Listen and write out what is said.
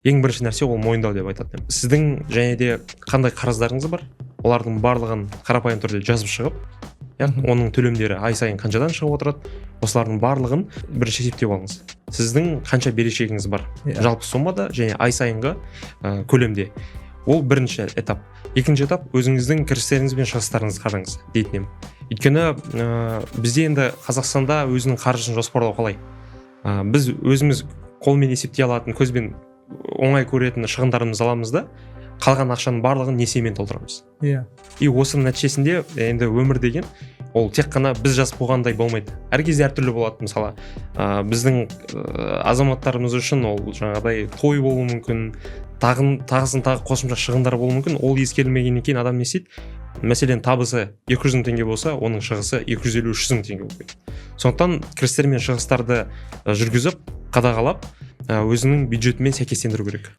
Ең бірінші нәрсе ол мойындау деп айтатын едім. Сіздің және де қандай қарыздарыңыз бар, олардың барлығын қарапайым түрде жазып шығып, иә, оның төлемдері ай сайын қаншадан шығып отырады, осылардың барлығын бірінші есептеп алыңыз. Сіздің қанша берешегіңіз бар жалпы сомада және ай сайынғы көлемде. Ол бірінші этап. Екінші этап: өзіңіздің кірістеріңіз бен шығыстарыңызды қараңыз дейтін едім. Өйткені бізде енді Қазақстанда өзінің қаржысын жоспарлау қалай? Біз өзіміз қолмен есептей алатын, көзбен оңай көретін шығындарымызды аламыз да, қалған ақшаның барлығын несиемен толтырамыз. И осының нәтижесінде енді өмір деген ол тек қана біз жазып қойғандай болмайды, әр кезде әртүрлі болады. Мысалы, біздің азаматтарымыз үшін ол жаңағыдай той болуы мүмкін, тағысын тағы қосымша шығындар болуы мүмкін. Ол ескерілмегеннен кейін адам не істейді? Мәселен, табысы 200 мың теңге болса, оның шығысы 250-300 мың теңге болып кетеді. Сондықтан кірістер мен шығыстарды жүргізіп, қадағалап, өзінің бюджетімен сәйкестендіру керек.